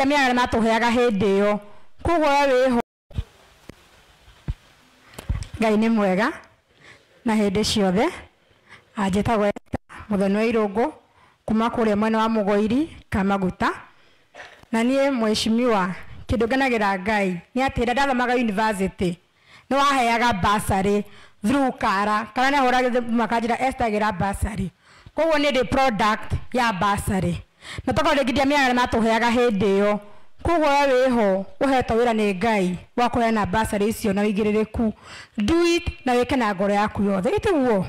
Ndiamĩaga matũheaga hĩndĩ ĩyo. Koguo we wĩho. Ngai nĩ mwega na hĩndĩ ciothe. Anjĩtagwo Muthoni wa Irũngũ kuma kũrĩa mwena wa Mũgoiri Kamaguta. Na niĩ mheshimiwa kĩndũ ngenagĩra Ngai nĩ atĩ rĩrĩa ndathomaga university nĩ waheaga bursary through kara kana nĩ ahũraga thimũ akanjĩra Esther gĩra bursary. Koguo niĩ ndĩ product ya bursary. Na tokorwo rĩngĩ ndiamĩaga matũheaga hĩndĩ ĩyo. Koguo we wĩho ũhetwo wĩra nĩ Ngai wa kũheana bursary icio na ũigĩrĩrĩku. Do it na wĩke na ngoro yaku yothe. Ĩtiguo?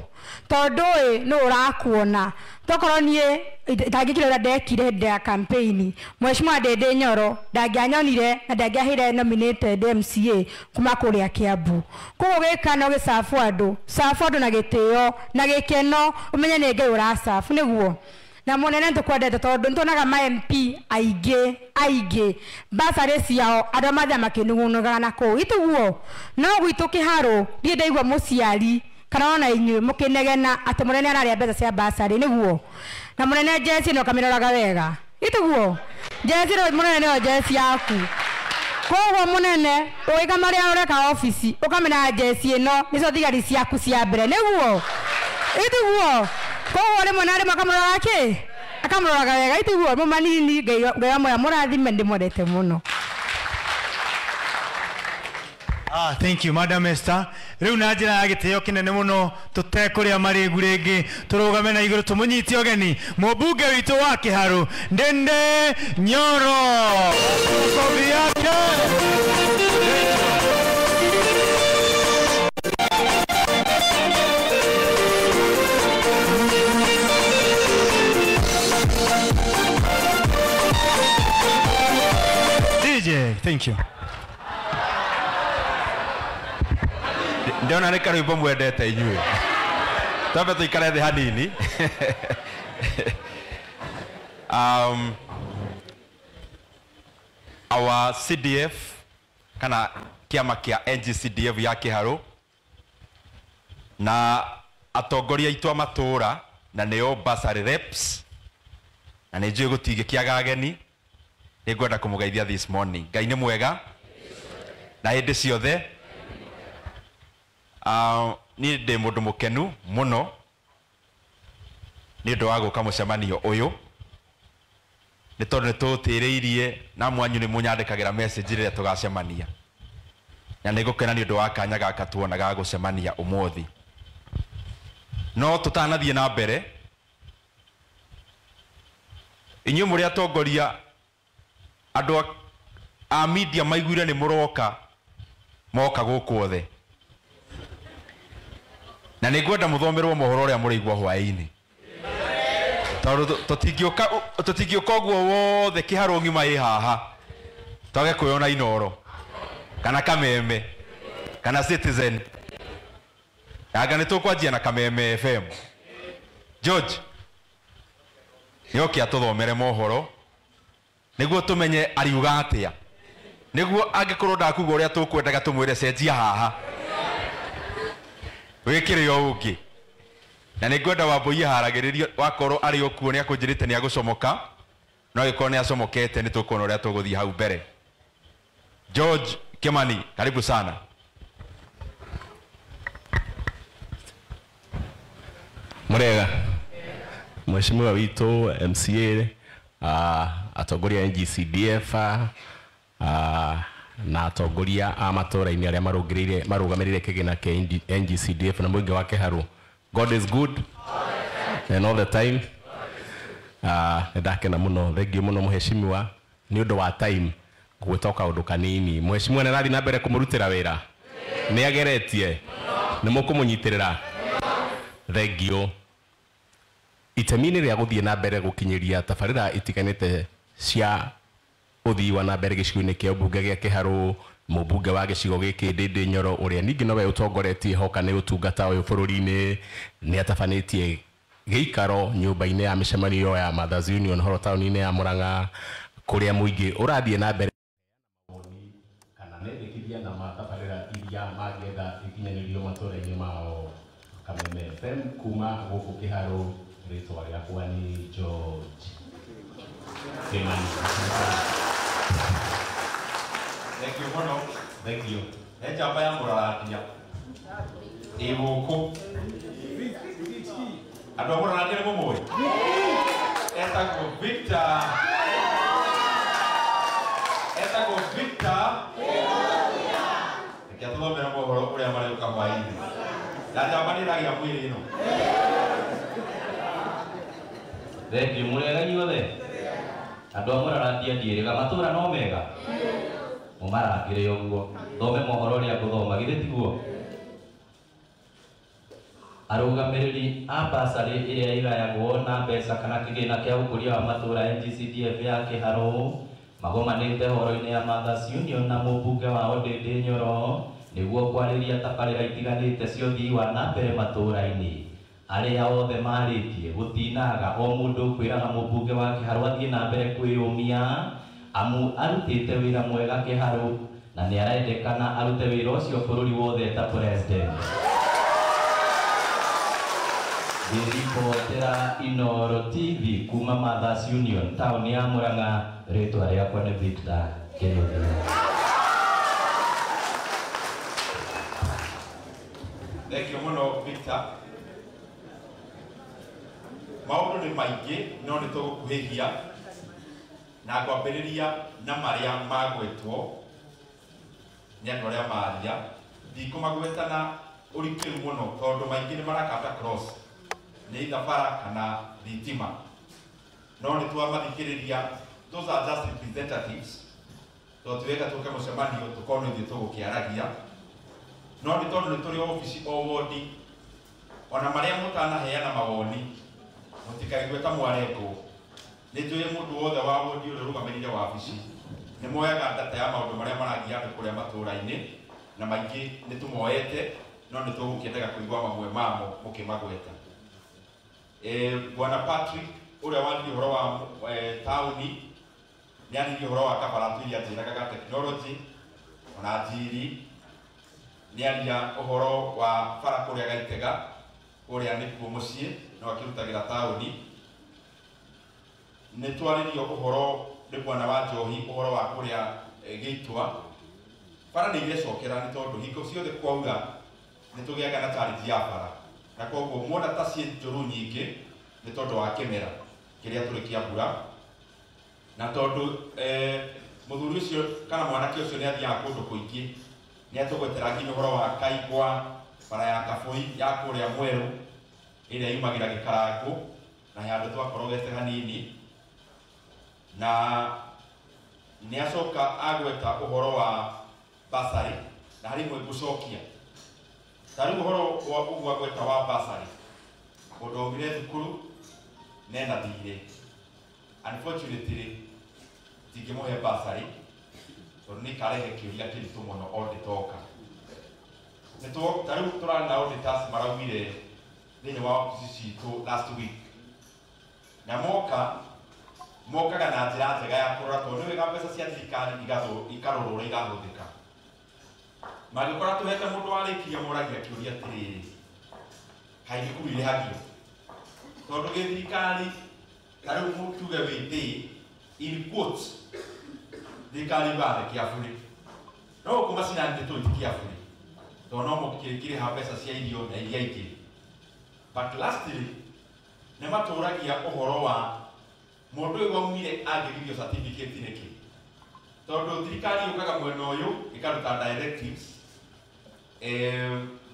Tondũ ĩ nũ ũrakuona. Tokorwo niĩ itangĩkire ũrĩa ndekire hĩndĩ ya campaign. Mheshimiwa Ndĩndĩ Nyoro ndangĩanyonire na ndangĩaheire nominated MCA kuma kũrĩa Kiambu. Koguo gĩka no gĩcabu andũ, cabu andũ na gĩtĩo na gĩkeno, ũmenye nĩ Ngai ũracabu nĩguo. Na mũnene nĩtũkwendete tondũ nĩtuonaga ma MP aingĩ aingĩ bursary ciao andũ mathiaga makĩnugunugaga na kũu ituguo. No gwitũ Kĩharũ ndirĩ ndaigua mũciari kana ona inyuĩ mũkĩnegena atĩ mũnene ararĩa mbeca cia bursary nĩguo. Na mũnene jeci no kamĩroraga wega ituguo. Jeci no mũnene nĩyo jeci yaku. Koguo mũnene ũgĩka marĩa ũreka obici ũkamenya jeci ĩno nĩcio thigari ciaku cia mbere nĩguo ituguo. Koguo rĩmwe na rĩmwe akamũroraga kĩ? Akamũroraga wega ituguo. Mũmanini Ngai wa moya mũrathime ndĩmwendete mũno. Thank you Madam Esther. Rĩu na njĩra ya gĩtĩo kĩnene mũno tũtekũrĩa marĩgu rĩngĩ tũrũgame na igũrũ tũmũnyite ũgeni mũmbunge witũ wa Kĩharũ Ndĩndĩ Nyoro. Kobi yake. DJ, thank you. Ndona nĩ karwĩmbo mwendete inyuĩ. Twambe tũikare thĩ hanini. Our CDF kana kĩama kĩa NGCDF ya Kĩharũ na atongoria aitũ a matũũra na nĩo bursary reps na nĩ njũĩ gũtingĩkĩaga ageni. Nĩngwenda kũmũgeithia this morning. Ngai nĩ mwega na hĩndĩ ciothe. Niĩ ndĩ mũndũ mũkenu mũno nĩ ũndũ wa gũka mũcemanio ũyũ nĩ tondũ nĩ tũũtĩrĩirie na mwanyu nĩ mũnyandĩkagĩra message rĩrĩa tũgacemania na nĩ ngũkena nĩ ũndũ wa kanya gaka tuona ga gũcemania ũmũthĩ. No tũtanathiĩ na mbere, inyuĩ mũrĩ atongoria andũ a media maiguire nĩ mũroka moka gũkũ othe na nĩ ngwenda mũthomerwo mohoro ũrĩa mũrĩigua hwaĩ-inĩ tondũ tũtingĩũka ũguo wothe Kĩharũ ng'ima ĩ haha twage kwĩona Inooro kana Kameme kana Citizen. Anga nĩ tũkwanjia na Kameme FM. George nĩoke atũthomere mohoro nĩguo tũmenye ariuga atĩa, nĩguo angĩkorwo ndakuga ũrĩa tũkwendaga tũmwĩre cenjia haha wĩkĩre o ũngĩ. Na nĩ ngwenda Wambũi aharagĩrĩrio wakorwo arĩ o kuo nĩ akũnjĩrĩte nĩ agũcomoka, no angĩkorwo nĩ acomokete nĩ tũkuona ũrĩa tũgũthiĩ hau mbere. George Kimani, karibu sana. Mũrega mheshimiwa witũ MCA, atongoria NGCDF, na atongoria a matũũra-inĩ arĩa marũgamĩrĩire kĩgĩna kĩa NGCDF na mũingĩ wa Kĩharũ. God is good and all the time. Nĩ ndakena mũno, thengiũ mũno mheshimiwa nĩ ũndũ wa time gwĩta kaũndũ kanini. Mheshimiwa nĩ arathiĩ na mbere kũmũrutĩra wĩra, nĩ ageretie, nĩ mũkũmũnyitĩrĩra. Thengiũ. Itemi-inĩ rĩa gũthiĩ na mbere gũkinyĩria tabarĩra itiganĩte cia ũthii wa na mbere gĩcigo-inĩ kĩa ũmbunge gĩa Kĩharũ, mũmbunge wa gĩcigo gĩkĩ Ndĩndĩ Nyoro ũrĩa ningĩ nowe ũtongoretie hoka nĩ ũtungata ũyũ bũrũri-inĩ nĩ atabanĩtie gĩikaro nyũmba-inĩ ya mĩcemanio ya Mothers Union Hall taũni-inĩ ya Murang'a kũrĩa mũingĩ ũrathiĩ na mbere kana mendekithia na matabarĩra iria mangĩenda ikinyanĩrio matũũra-inĩ mao. Kameme FM kuma gũkũ Kĩharũ, rĩtwa rĩakwa nĩ George Kimani. Thank you. He njamba ya mũrarandia ĩ gũkũ. Andũ a mũrarandia nĩ mũmũĩ? Etagwo Victor. Etagwo Victor. Reke atũthomere mohoro ũrĩa marĩũka hwaĩ-inĩ. Na njamba nĩ ĩragĩa mwĩrĩ ĩno. Thank you. Mũrĩega inyuothe? Andũ a mũrarandia ndiĩrĩga matũra no mega? Mũmarangĩre ũguo. Thome mohoro ũrĩa ngũthoma, githĩ tiguo? Arũgamĩrĩri a basarĩ ĩrĩa ĩgayagwo na mbeca kana kĩgĩna kĩa ũkũria wa matũra NGCDF ya Kĩharũ magomanĩte horo-inĩ ya Mothers Union na mũmbunge wao Ndĩndĩ Nyoro nĩguo kwarĩria tabarĩra itiganĩte cia ũthii wa na mbere matũra-inĩ. Arĩa othe marĩtie gũtinaga o mũndũ kwĩraga mũmbunge wa Kĩharũ athiĩ na mbere kwĩyũmia amu arutĩte wĩra mwega Kĩharũ na nĩarendekana arute wĩra ũcio bũrũri wothe ta president. Ngĩribotera Inooro TV kuma Mothers Union taũni ya Murang'a, rĩtwa rĩakwa nĩ Victor Kĩnyũthi. Thank you mũno Victor. Maũndũ nĩ maingĩ no nĩ tũgũkuhĩhia na ngwambĩrĩria na marĩa magwetwo nĩ andũ arĩa maria. Ndikũmagweta na ũrikĩru mũno tondũ maingĩ nĩ marakata cross nĩ either bara kana thitima, no nĩ twamathikĩrĩria. Those are just representatives, tondũ ti wega tũke mũcemanio tũkorwo nĩ ithuĩ tũgũkĩaragia, no nĩ tondũ nĩ tũrĩ obici o wodi, ona marĩa mũtanaheana mawoni mũtikaigue ta mwarengwo. Nĩ njũĩ mũndũ wothe wa wodi ũrĩa ũrũgamĩrĩire wabici nĩ moyaga data ya maũndũ marĩa maragia andũ kũrĩa matũra-inĩ, na maingĩ nĩ tũmoete, no nĩ tũgũkĩendaga kũigua mamwe mamo mũkĩmagweta. Bwana Patrick ũrĩa waririe ũhoro wa taũni nĩ aririe ũhoro wa kabaratu iria njĩraga ga technology, ona njiri nĩ aria ũhoro wa bara kũrĩa Gaitega kũrĩa nĩkuo mũciĩ no akĩrutagĩra taũni. Nĩ twarĩrio ũhoro nĩ bwana wa Njohi ũhoro wa kũrĩa Gĩitwa. Bara nĩ irecokera nĩ tondũ hingo ciothe kwaura nĩ tũgĩaga na challenge ya bara, na koguo muona ta ciĩ njũru nyingĩ nĩ tondũ wa kĩmera kĩrĩa tũrĩ kĩa mbura, na tondũ mũthuri ũcio kana mwanake ũcio nĩ athiaga kũndũ kũingĩ, nĩ atũgwetera nginya ũhoro wa Kaigwa, bara ya Kabũi ya kũrĩa Mwerũ ĩrĩa yumagĩra Gĩkarangũ na handũ twakorogete hanini, na nĩ acoka agweta ũhoro wa basarĩ na harĩ imwe ngũcokia. Ta rĩu ũhoro wa ũguo agweta wa basarĩ, mũndũ aumire thukuru nena thirĩ, unfortunately ndingĩmũhe basarĩ tondũ nĩ ikarehe kĩũria kĩritũ mũno auditoka. Ta rĩu tũrarĩ na auditors maraumire thĩinĩ wa obici citũ last week, na mokaga na njĩra njega ya kũrora tondũ nĩ wega mbeca cia thirikari ikarorwo ũrĩa irahũthĩka. Mangĩkora tũhete mũndũ warĩkirie moragia kĩũria atĩrĩrĩ, kaĩ thukuru irĩhagio? Tondũ gĩthirikari ta rĩu tuge wĩ ndĩ in quotes thirikari yugaga nĩ kĩa bũrĩ, no gũkũ macinani nĩ tũĩ ti kĩa bũrĩ tondũ no mũkĩrĩha mbeca cia irio na iria ingĩ. But lastly nĩ matũragia ũhoro wa mũndũ ũyũ waumire angĩgirio certificate nĩkĩ, tondũ thirikari yũkaga mwena ũyũ ĩkaruta directives,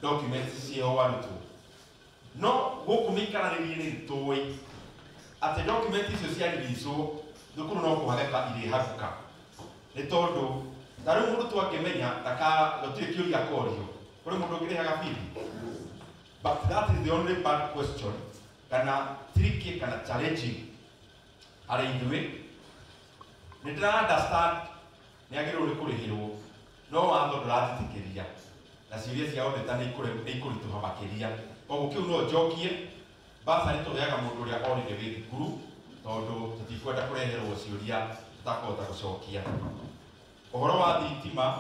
documents ciĩho arutwo, no gũkũ mĩikaranĩrie nĩ tũĩ atĩ document icio ciareleaswo thukuru no kũhagĩka irĩhagũka, nĩ tondũ ta rĩu mũrutwo angĩmenya gũtirĩ kĩũria korio kũrĩ mũndũ ũngĩrĩhaga bithi. But that is the only bad question kana tricky kana challenging harĩ ithuĩ. Nĩ ndĩra understand nĩ agĩrĩirwo nĩ kũrĩhĩrwo, no watho ndũranjĩtĩkĩria na ciũria cia auditor nĩ ikũritũha makĩria. Koguo kĩu no njokie basarĩ tũheaga mũndũ ũrĩa already wĩ thukuru tondũ tũtikwenda kũreherwo ciũria tũtakũhota gũcokia. Ũhoro wa thitima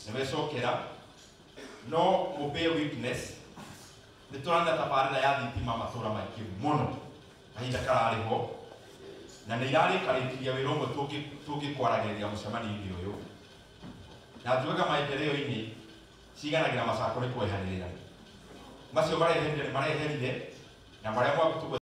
nĩ wecokera, no mũbear witness nĩ tũrana tabarĩra ya thitima matũra maingĩ mũno kahinda kararĩ ho, na nĩ irarĩkarĩkiria wĩra ũmwe tũngĩkwaragĩrĩria mũcemanio-inĩ ũyũ. Na njugaga maendeleo-inĩ ciganagĩra macako nĩ kwehanĩrĩra. Macio mareherire nĩ mareherire na marĩa mwagũtugwo.